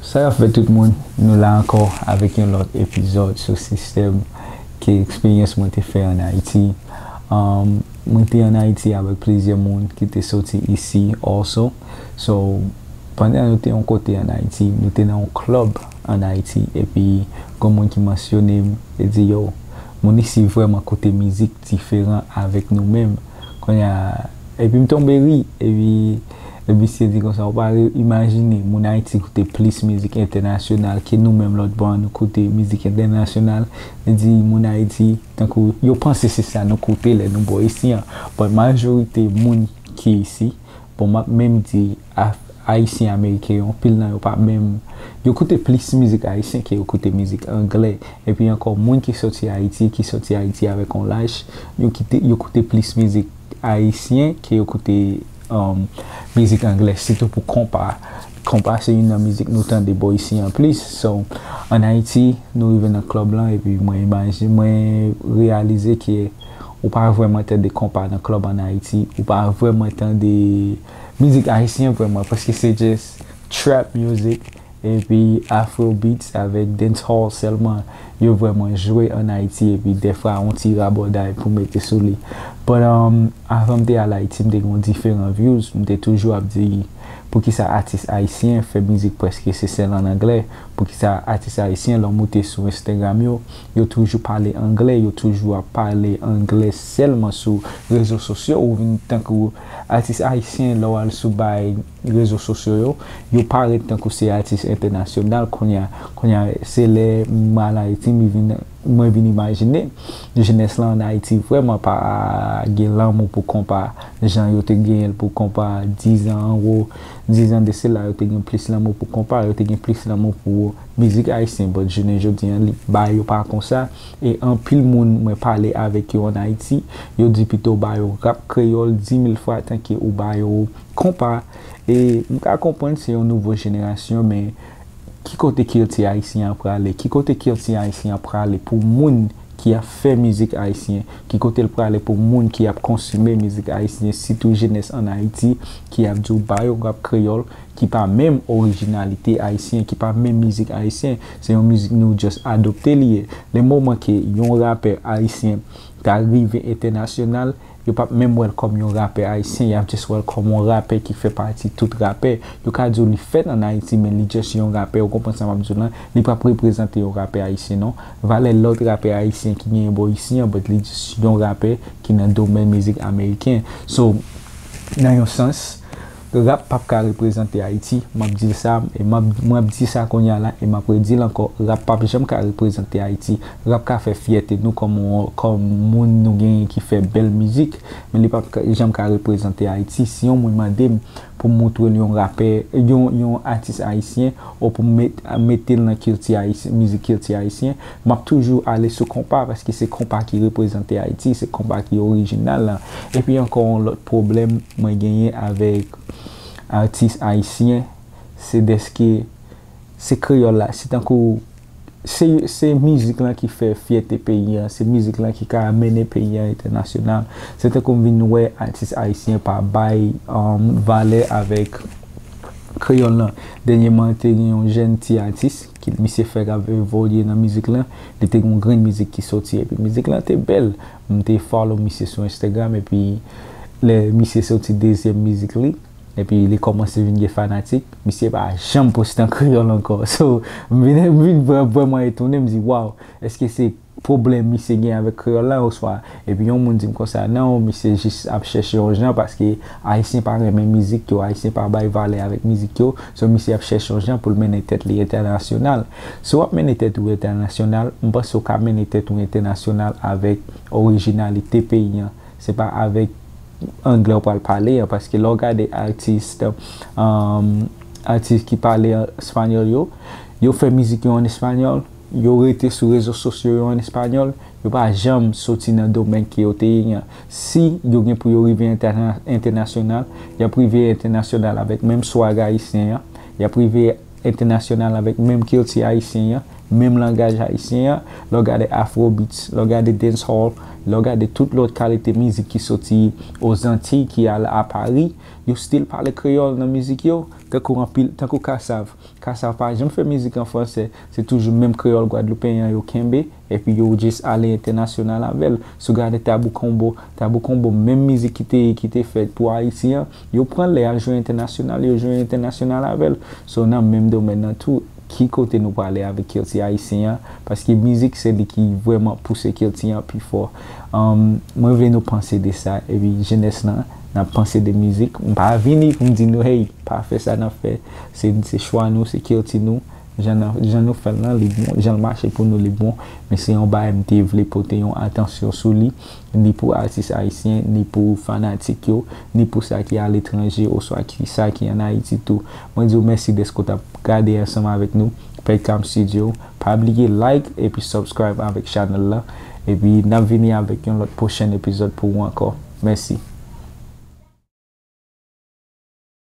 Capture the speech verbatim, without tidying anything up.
Sa y ap fè tout moun, nou la ankò avèk yon lòt epizòd sou sistèm ke eksperyans mwen te fè ann Ayiti. Um, mwen te ann Ayiti avèk plizyè moun ki te soti isi also. So, pandan nou te yon kote ann Ayiti, nou te nan yon club ann Ayiti, epi gon moun ki mansyone m, li di, yo, moun isi vrèman koute mizik diferan avèk nou menm. Kounye a, epi m tonbe ri, epi le misye di konsa, ou pa re- imajine, moun Ayiti koute plis mizik entènasyonal ke nou menm lòt bò an, nou koute mizik entènasyonal. Li di moun Ayiti, tankou, yo panse se sa nou koute lè nou bò isi an. But majorite moun ki isi, bon, m ap menm di Af- Ayisyen Ameriken yo, anpil nan yo pa menm, yo koute plis mizik ayisyen ke yo koute mizik anglè. Epi ankò, moun ki soti Ayiti, ki soti Ayiti avèk yon lach, yo kite, yo koute plis mizik ayisyen ke yo koute, um, mizik anglè, sitou pou konpa. Konpa se youn nan mizik nou tande bò isi an plis. So, ann Ayiti, nou rive nan club lan, epi mwen imajine, mwen reyalize ke ou pa vrèman tande konpa nan club ann Ayiti, ou pa vrèman tande mizik ayisyen vrèman, paske se just trap music, epi afrobeats avèk dancehall sèlman yo vrèman jwe ann Ayiti, epi dèfwa yon ti rabòday pou mete sou li. But, um, avan m te al Ayiti, m te gen yon diferan views, m te toujou ap di, poukisa atis ayisyen fè mizik prèske se sèl ann anglè? Poukisa atis ayisyen, lè w moute sou Instagram yo, yo toujou pale anglè, yo toujou ap pale anglè sèlman sou rezo sosyo, ou vin tankou atis ayisyen, lè w al sou bay rezo sosyo yo, yo parèt tankou se atis entènasyonal. Kounye a, kounye a, se lè m al Ayiti, m vin, mwen vin imajine jenès lan ann Ayiti vrèman pa gen lanmou pou konpa jan yo te genyen l pou konpa dizan anwo, dizan de sela, yo te gen plis lanmou pou konpa, yo te gen plis lanmou pou mizik ayisyen. But jounen jodi an, li, bagay yo pa konsa. E anpil moun mwen pale avèk yo ann Ayiti, yo di pito ba yo rap kreyòl di mil fwa tanke ou ba yo konpa. E m ka konprann se yon nouvo jenerasyon, men ki kote kilti ayisyen an prale? Ki kote kilti ayisyen an prale pou moun ki ap fè mizik ayisyen? Ki kote l prale pou moun ki ap konsime mizik ayisyen, sitou jenès ann Ayiti, ki ap di w ba yo rap kreyòl, ki pa menm orijinalite ayisyen, ki pa menm mizik ayisyen? Se yon mizik nou just adopte li ye. Le moman ke yon rapè ayisyen ta rive entènasyonal, yo p ap menm wè l kòm yon rapè ayisyen, y ap just wè l kòm yon rapè ki fè pati tout rapè. Yo ka di w li fèt ann Ayiti, men li just yon rapè, ou konprann sa m ap di w lan, li p ap reprezante yon rapè ayisyen non. Valè lòt rapè ayisyen ki genyen bò isi an, but li just yon rapè ki nan domèn mizik ameriken. So, nan yon sans, rap p ap ka reprezante Ayiti, m ap di l sa, e m ap, mwen ap di sa kounye a la, e m ap redi l ankò, rap p ap janm ka reprezante Ayiti. Rap ka fè fyète nou kòm, kòm moun nou genyen ki fè bèl mizik, men li p ap ka- janm ka reprezante Ayiti. Si yon moun mande m pou m montre l yon rapè, yon, yon atis ayisyen, ou pou m met, mete l nan kilti ayisyen, mizik kilti ayisyen, m ap toujou ale sou konpa, paske se konpa ki reprezante Ayiti, se konpa ki orijinal la. Epi ankò yon lòt pwoblèm mwen genyen avèk atis ayisyen, se dèske se kreyòl la, se tankou se, se mizik lan ki fè fyète peyi an, se mizik lan ki ka mennen peyi an entènasyonal. Se tankou m vin wè atis ayisyen pa bay, um, valè avèk kreyòl lan. Dènyèman, te gen yon jèn ti atis ki misye fèk ap evolye nan mizik lan. Li te gen yon grenn mizik ki soti, epi mizik lan te bèl. M te follow misye sou Instagram, epi lè misye soti dezyèm mizik li, epi li kòmanse vin gen fanatik, misye pa janm poste an kreyòl ankò. So, m vin, m vin vrè- vrèman etone, m di, waw, èske se pwoblèm misye gen avèk kreyòl la, oswa, epi yon moun di m konsa, non, misye jis ap chèche yon jan, paske ayisyen pa renmen mizik yo, ayisyen pa bay valè avèk mizik yo, so misye ap chèche yon jan pou l mennen tèt li entènasyonal. Si w ap mennen tèt ou entènasyonal, m panse w ka mennen tèt ou entènasyonal avèk orijinalite peyi an. Se pa avèk anglè w pral pale an, paske lè w gade atis, um, atis ki pale espanyòl yo, yo fè mizik yo an espanyòl, yo rete sou rezo sosyo yo an espanyòl, yo pa janm soti nan domèn ke yo te ye an. Si yo gen pou yo rive entèna- entènasyonal, y ap rive entènasyonal avèk menm swag ayisyen an, y ap rive entènasyonal avèk menm kilti ayisyen an, menm langaj ayisyen an. Lè w gade afrobeats, lè w gade dancehall, lè w gade tout lòt kalite mizik ki soti Ozantiy, ki al a Pari, yo still pale kreyòl nan mizik yo. Tankou anpil, tankou Kassav. Kassav pa janm fè mizik an fransè, se toujou menm kreyòl gwadloupeyen an yo kenbe, epi yo just ale entènasyonal avè l. Si w gade Tabou Combo, Tabou Combo, menm mizik ki te, ki te fèt pou Ayiti an, yo pran l, al jwe entènasyonal, yo jwe entènasyonal avè l. So, nan menm domèn nan tou, ki kote nou prale avèk kilti ayisyen an? Paske mizik se li ki vrèman pouse kilti an pi fò. Um, mwen vle nou panse de sa, epi jenès lan, n ap panse de mizik. M pa vini pou m di nou, hey, pa fè sa n ap fè. Se, se chwa nou, se kilti nou. Jan, n- jan nou fè l lan, li bon. Jan l mache pou nou, li bon. Men se yon bagay m te vle pote yon atansyon sou li. Ni pou atis ayisyen, ni pou fanatik yo, ni pou sa ki aletranje, oswa ki sa ki ann Ayiti tou. Mwen di w mèsi dèske w t ap gade ansanm avèk nou. Pèdkam Studio. Pa bliye like epi subscribe avèk chanèl la. Epi n ap vini avèk yon lòt pwochen epizòd pou ou ankò. Mèsi.